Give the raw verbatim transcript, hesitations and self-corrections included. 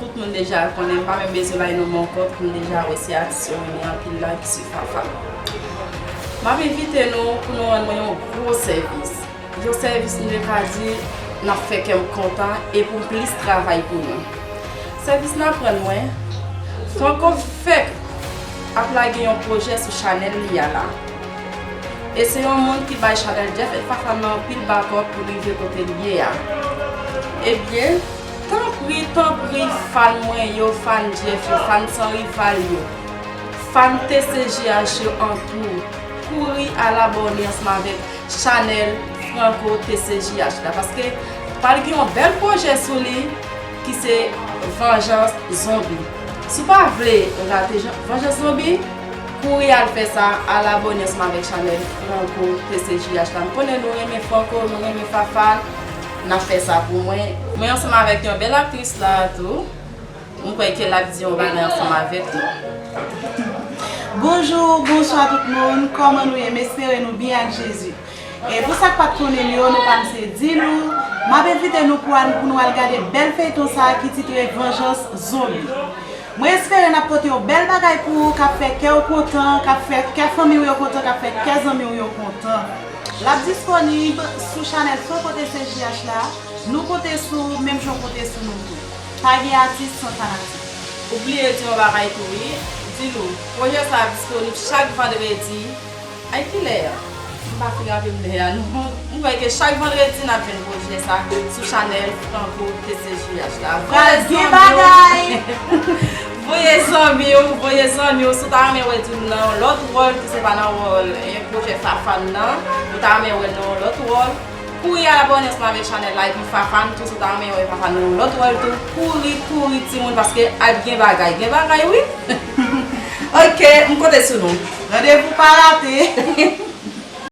Tout moun deja konnen, m pa menm bezwen bay non m ankò, tout moun deja wè se atis yo renmen anpil la ki se Fafan. M ap envite nou pou nou rann mwen yon gwo sèvis. Yon sèvis m te ka di n ap fè kè m kontan e pou m plis travay pou nou. Sèvis n ap rann mwen, Franco fèk ap lage yon pwojè sou chanèl li a la. E se yon moun ki bay chanèl Jeff et Fafan nan anpil bakòp pou rive kote l ye a. Ebyen, tanpri, tanpri, fan mwen yo, fan Jeff yo, fan san rival yo, fan T C J H yo antou, kouri al abòne ansanm avèk chanèl Franco T C J H la, paske pral gen yon bèl pwojè sou li ki se Vanjans Zonbi. Si w pa vle rate Jan- Vanjans Zonbi, kouri al fè sa, al abòne ansanm avèk chanèl Franco T C J H la. M konnen nou renmen Franco, nou renmen Fafan, n ap fè sa pou mwen. Mwen ansanm avèk yon bèl aktris la tou. M kwè ke l ap di yon bagay ansanm avèk nou. Bonjou, bonswa tout moun, kòman nou ye? M espere nou byen ak Jezi. E pou sa k pa t konnen m yo, non pa m se Dilou. M ap envite nou pou al, pou nou al gade bèl feyton sa a ki titre Vanjans Zonbi. Mwen espere n ap pote yon bèl bagay pou ou k ap fè kè w kontan, k ap fè kè fanmi w yo kontan, k ap fè kè zanmi w yo kontan. L ap disponib sou chanèl Franco T C J H la. Nou konte sou ou, menm jan w konte sou nou tou. Pa gen atis san fanatik. Ou bliye di yon bagay tou wi, Dilou. Pwojè sa ap disponib chak vandredi. Ay, kilè a? M pa fin raple m lè a non. M kwè ke chak vandredi n ap jwenn pwojè sa sou chanèl Franco T C J H la. Pral gen bagay! Voye zanmi w, voye zanmi w. Si w ta renmen wè Dilou nan yon lòt wòl ki se pa nan wòl yon pwojè Fafan nan, ou ta renmen wè l nan yon lòt wòl, kouri al abòne ansanm avèk chanèl la epi Fafan tou, si w ta renmen wè Fafan nan yon lòt wòl tou, kouri, kouri timoun, paske ap gen bagay, gen bagay wi. Ok, m konte sou nou. Randevou pa rate.